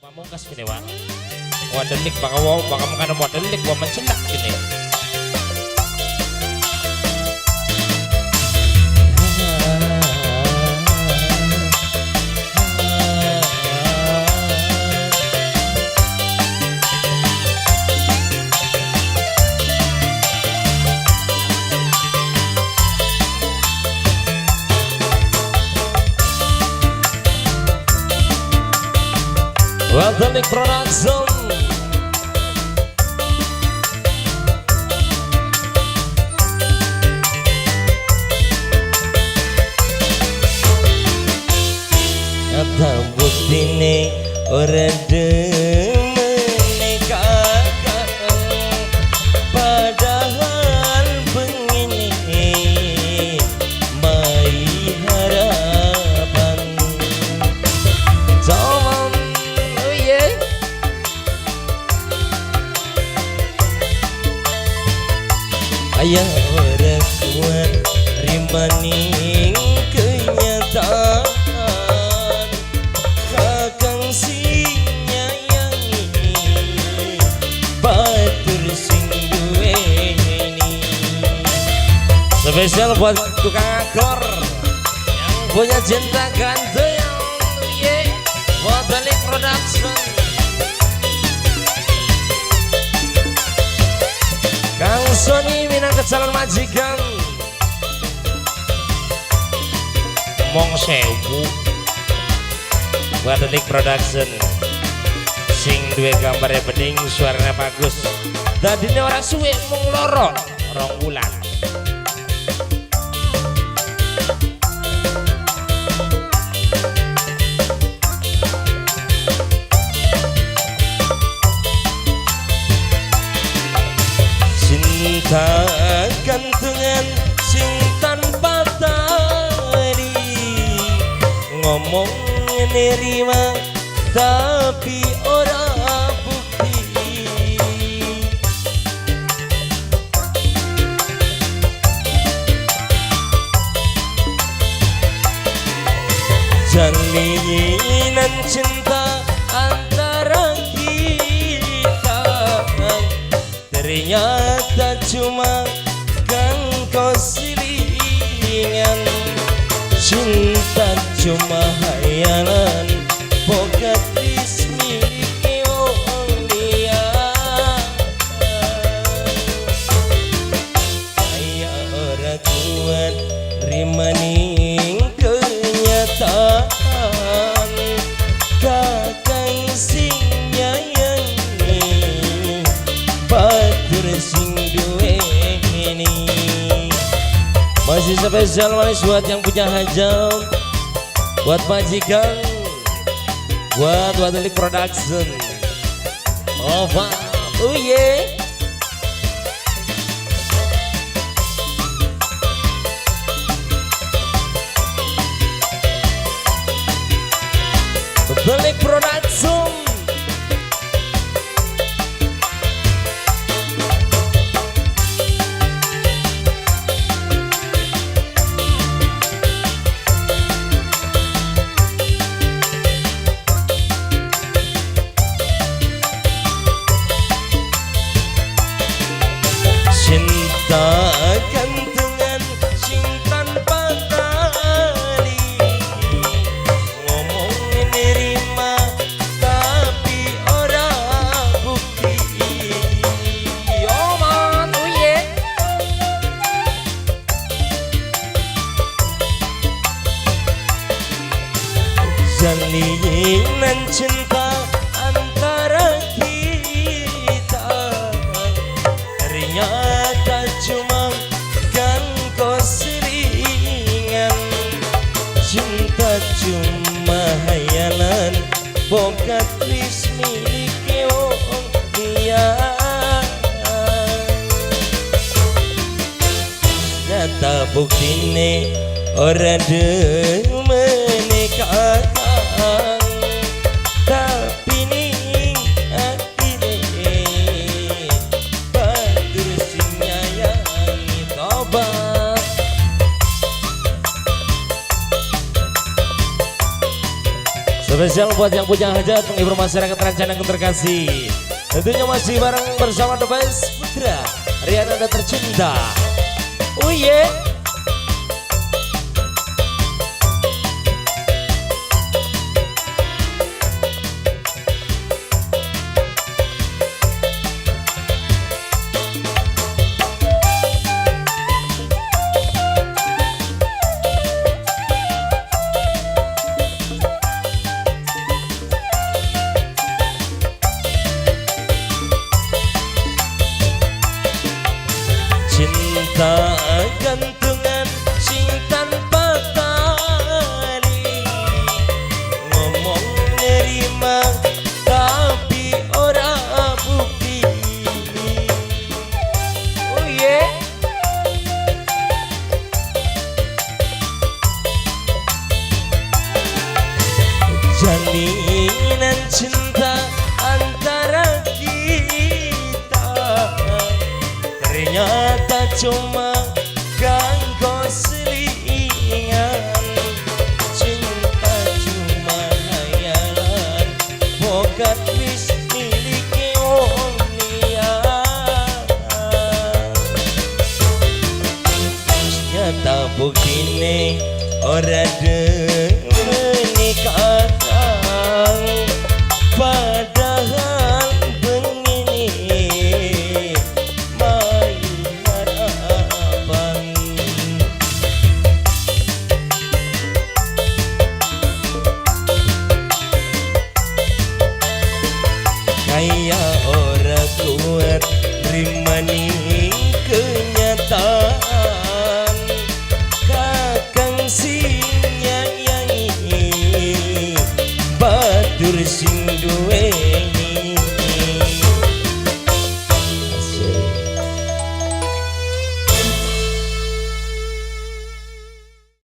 Pamungkas kini wa. Wadelik baka wow, baka makana wadelik wa mencelak kini. Wadelik Production. Kata buktine ora demene kakang, padahal bengini mai harapan. Zaman oh yeah. Ayah ora kuat rimaning kenyataan, kakang sing nyayangi batur sing duweni. Spesial buat tukang akor yang punya cinta ganteng, yeah. Wadelik Production. Kang Sony minangka calon majikan. Mong sewu. Wadelik Production. Sing duwe gambare bening, suaranya bagus. Dadine ora suwe mung loro, rong wulan. Cinta gantungan sing tanpa tali, ngomong nerima tapi ora bukti. Jalinan cinta antara kita ternyata cuma kanggo silingan. Cinta cuma hayalan, bokat wis milike wong liya. Kaya ora kuat rimaning kenyataan, kakang sing nyayangi batur sing duweni. Masih spesial manis buat yang punya hajat, buat majikan, buat Wadelik Production. Oh, oh yeah. Wadelik Production. Cinta gantungan sing tanpa tali, ngomong nerima tapi ora bukti. Yo man, oh yeah. Jalinan cinta antara kita ternyata cuma kanggo silingan. Cinta cuma hayalan, bokat wis milike wong liya. Nyata buktine ora demene kakang, tapi ning atine batur sing nyayangi tobat. Spesial buat yang punya hajat, menghibur masyarakat rencana yang terkasih. Tentunya masih bareng bersama The Best Putra Riana dan tercinta. Oh yeah. Cinta gantungan sing tanpa tali, ngomong nerima tapi ora bukti. Oh yeah. Jalinan cinta antara kita ternyata cuma kanggo selingan. Cinta cuma hayalan, bokat wis miliki wong liya. Nyata buktine ora demeni kakang, padahal bengini main harapan. Kaya ora kuat rimani